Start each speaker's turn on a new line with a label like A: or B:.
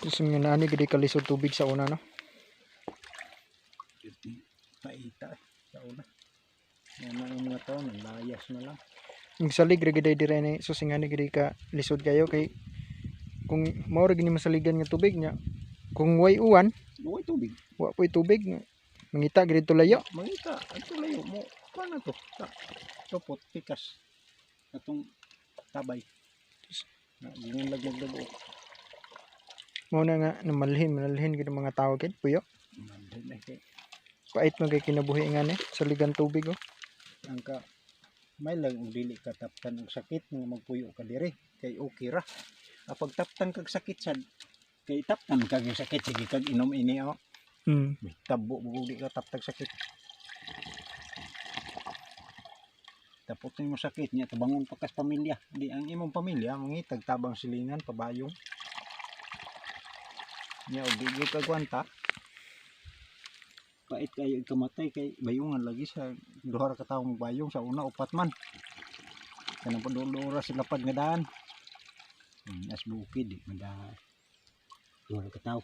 A: Sus, nga naani gid kalisod tubig sa una, no?
B: Paita eh, sa una. Yan ang mga tao, layas na lang.
A: Nagsalig ra gid dire ni sus, nga ni gid ka lisod kayo kay kung mao ra gini masaligan nga tubig nya kung way uwan,
B: Buhay tubig.
A: Wa po'y tubig, mangita gid to layo.
B: Mangita, ito layo mo. Paano to? Ta, tupot, pikas. Atong tabay. Na, ganyan laglag dago.
A: Mao na nga namalhin manalhin gid ang mga tao gid puyo.
B: Nandun na kay.
A: Pait man kay kinabuhi nga ni saligan tubig, oh.
B: Ang ka, may lang og dili ka taptan og sakit nga magpuyo ka dire kay okay ra. Apag taptan kag sakit sad kay taptan kag yung sakit, sige kag inom ini, oh. Tabo bugog di ka taptag sakit. Tapos mo sakit niya tabangon pa kas pamilya. Di ang imong pamilya mangitag tabang silingan pabayong. Nya og di gyud ka gwanta. Pait kayo ikamatay kay bayungan lagi sa duha ra ka tawo magbayong, sa una upat man. Kanang padulora sila pag nga daan. As bukid di manda duha ra ka tawo.